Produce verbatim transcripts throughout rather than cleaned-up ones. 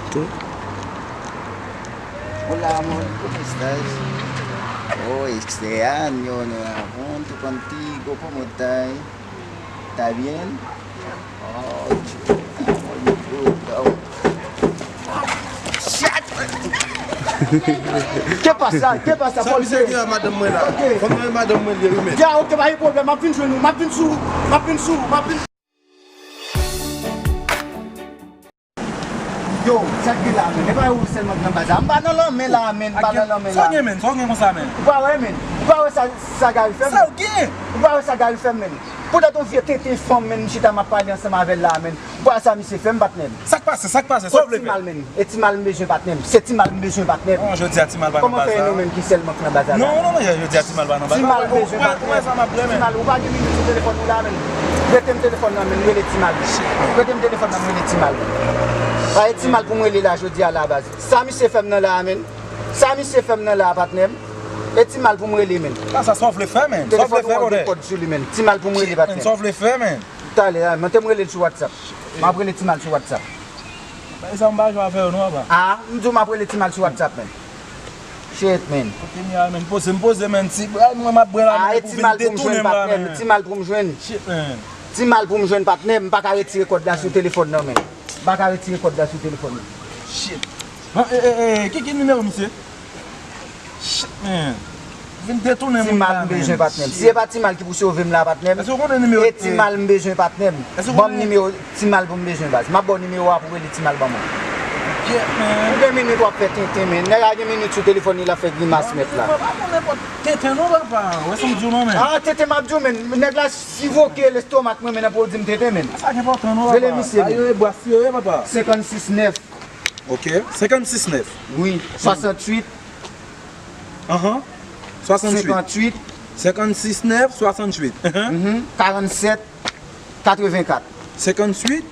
Hola, amor, ¿cómo estás? Oh, extraño nuevamente contigo, ¿cómo estás? ¿Está bien? Oh, chuta, amor, mi puta. ¿Qué pasa? ¿Qué pasa? Sa misye gen a madanm mwen la. Ok. Fò m wè madanm mwen li, wi, men. Ya, ok, pa gen pwoblèm. M ap vin jwenn ou. M ap vin sou ou. M ap vin sou ou. M ap vin sou ou. M ap vin Yo, sa k gen la, men? E pa ou sèlman k nan baz la. M pa nan lanmè la, men. M pa nan lanmè la. Sa w gen, men? Sa w gen konsa, men? Ou pa wè, men? Ou pa wè sa, sa Gary fè, men? Sa w gen? Ou pa wè sa Gary fè, men? Poutèt yon vye tenten fanm, men, m chita m ap pale ansanm avè l la, men. Ou pa wè sa misye fè m, patnè m? Sa k pase? Sa k pase? Sa w vle fè? Ti mal, men. E ti mal m bezwen, patnè m. Se ti mal m bezwen, patnè m. Bon, jodi a ti mal pa nan baz la. Kòman fè e nou menm ki sèlman k nan baz la? Non, non, non, jodi a ti mal pa nan baz la. Ti mal m bezwen, patnè m. Ti mal, ou pa gen minit sou telefòn ou la, men. Prete m telefòn nan, men, m rele ti mal. Prete m telefòn nan, m rele ti mal. Pa e ti mal pou m rele la jodi a la, baz. Sa misye fè m nan la, men. Sa misye fè m nan la, patnè m. E ti mal pou m rele, men. Sa, sa w vle fè, men? Sa w vle fè, bòdè? Telefòn ou an de kòd sou li, men. Ti mal pou m rele, patnè m. Sa w vle fè, men? Talè a, mete m rele l sou WhatsApp. M ap rele ti mal sou WhatsApp. Bagay sa m pa jwe avè yo non, papa. Ah, m di w m ap rele ti mal sou WhatsApp, men. Shit, men. Kote m ye a, men? Poze m, poze, men. Ti, ay, mwen m ap bwè la, men, pou vin detounen m la, men. Ti mal pou m jwenn. Shit, men. Ti mal pou m jwenn, patnè m. M pa ka retire kòd la sou telefòn nan, men. M pa ka retire kòd la sou telefòn nan. Shit. Bon, e, e, e, ki, ki nimewo misye? Shit, man. Vin detounen moun la, man. Ti mal m bezwen, patnè m. Si e pa ti mal ki pou sove m la, patnè m. Èske w konnen nimewo? E ti mal m bezwen, patnè m. Ban m nimewo ti mal pou m bezwen, baz. M ap ba w nimewo a pou w rele ti mal ban mwen. Shit, man. Ou gen minit w ap fè tenten, men. Nèg la gen minit sou telefòn li, l ap fè grimas mèt la. Mwen pa konn nenpòt tenten non, papa. Wè sa m di w non, men. Ah, tenten m ap di w, men. Nèg la sivoke lestomak mwen, men, pou w di m tenten, men. Sa k enpòtan non, papa. Rele misye, men. Sa yo e bwa sere, papa. Senkannsis nèf. Ok. Senkannsis nèf. Wi. Swasanntuit. Ahan. Swasanntuit. Senkanntuit. Senkannsis nèf, swasanntuit. Ahan. Mhm. Karannsèt, katrevenkat. Senkanntuit,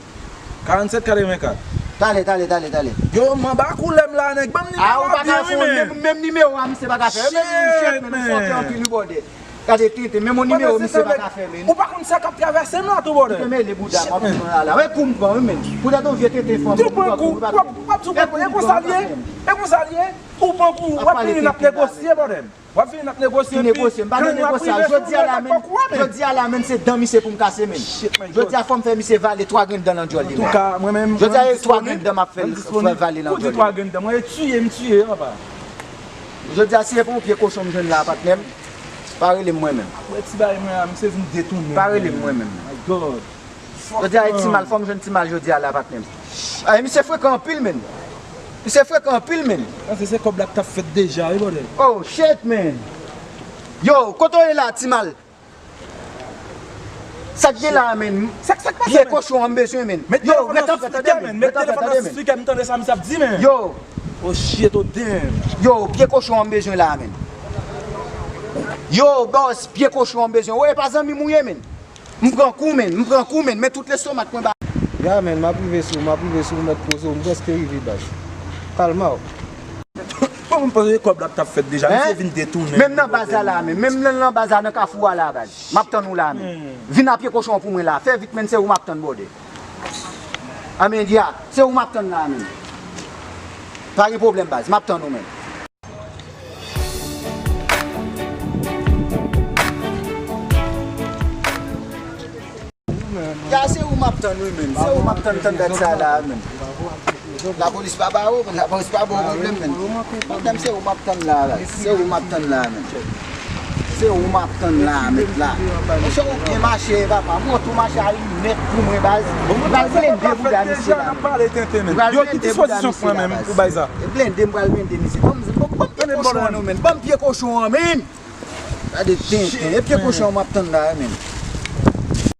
karannsèt, katrevenkat. Talè, talè, talè, talè. Yo, m anba koulè m la, nèg. Ban m nimewo a byen, wi, men. Ah, ou pa ka fè menm, menm nimewo a, misye pa ka fè. Menm misye, menm fòkè anpil, wi, bòdè. Gade tenten, menm yon nimewo misye pa ka fè, men. Ou pa konn sa k ap travèse m la tou, bòdè. Ou te mele bouda m ap pran la la. Wè kou m pran, wi, men. Poutèt yon vye tenten fanm, ou pran kou, ou pa pran. W ap di w pran kou, e konsa l ye? E konsa l ye? Ou pran kou, w ap vini n ap negosye, bòdè. W ap vini n ap negosye, epi negosye, m pa nan negosye. Jodi a la, men, jodi a la, men, se dan misye pou m kase, men. Jodi a, fò m fè misye vale twa grenn dan nan djòl li, men. Antouka, mwen menm, jodi a, e twa grenn dan m ap fè l vale nan djòl li. Ou di twa grenn dan, mwen, e tiye m tiye, papa. Jodi a, si e pa yon pye kochon m jwenn la, patnè m, pa rele m mwen menm. Wè ti bagay mwen a, misye vin detounen. Pa rele m mwen menm. My God. Jodi a, e ti mal, fò m jwenn ti mal jodi a la, patnè m. Ay, misye frekan anpil, men. Misye frekan anpil, men. Panse se kòb la k t ap fèt deja, wi, bòdè. Oh, shit, men. Yo, kote w ye la, ti mal? Sa k gen la, men? Sa k, sa k pase, men? Pye kochon an m bezwen, men. Yo, ret anfè, tande, men. Met telefòn nan sou spikè, m tande sa misye ap di, men. Yo. Oh, shit, oh, damn. Yo, pye kochon an m bezwen la, men. Yo, bòs, pye kochon an m bezwen. Ou e pa zanmi m ou ye, men. M pran kou, men. M pran kou, men. Men tout lestomak mwen ba. Ya, men, m ap rive sou ou, m ap rive sou ou, mèt poze w, m prèske rive, baz. Kalma w. Bon, mwen panse kòb la t ap fèt deja, misye vin detounen. Menm nan baz la, la, men. Menm nan, nan baz la, nan kafou a la, baz. M ap tann ou la, men. Vin a pye kochon pou mwen la. Fè vit, men, se ou m ap tann, bòdè. Amendya, se ou m ap tann la, men. Pa gen pwoblèm, baz. M ap tann ou, men. Ya, se ou m ap tann, wi, men. Se ou m ap tann, tann dat sa la, men. Lapolis pa ba ou, men, lapolis pa ba ou pwoblèm, men. Pwoblèm, se ou m ap tann la, la. Se ou m ap tann la, men. Se ou m ap tann la, mèt la. Monchè, ou byen mache, papa. Mwen tou mache a limèt pou mwen, baz. M pral blende bouda misye la, men. M pral blende bouda misye la, baz. Blende, m pral blende misye. Ban m, ban m, ban m pye kochon an, men. Ban m pye kochon an, men. Gade tenten. E pye kochon an m ap tann la, men.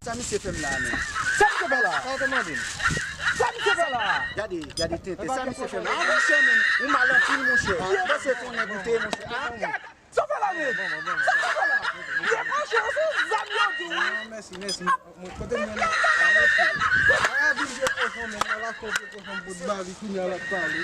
Sa misye fè m la, men? Sa misye fè la? Sa w te mande m? Sa misye fè la? Gade, gade tenten. Sa misye fè m la? Ah, monchè, men. Ou mal anpil, monchè. Panse se yon nèg ou te ye, monchè. Ah, sa w fè la, men? Sa w fè la? Pye kochon, se zam yo di w. Ah, mèsi, mèsi. Mwen, kote m ye la? Ah, mèsi. Ah, vin pye kochon, men. Ala fè pye kochon bout bali, kounye a l ap pale.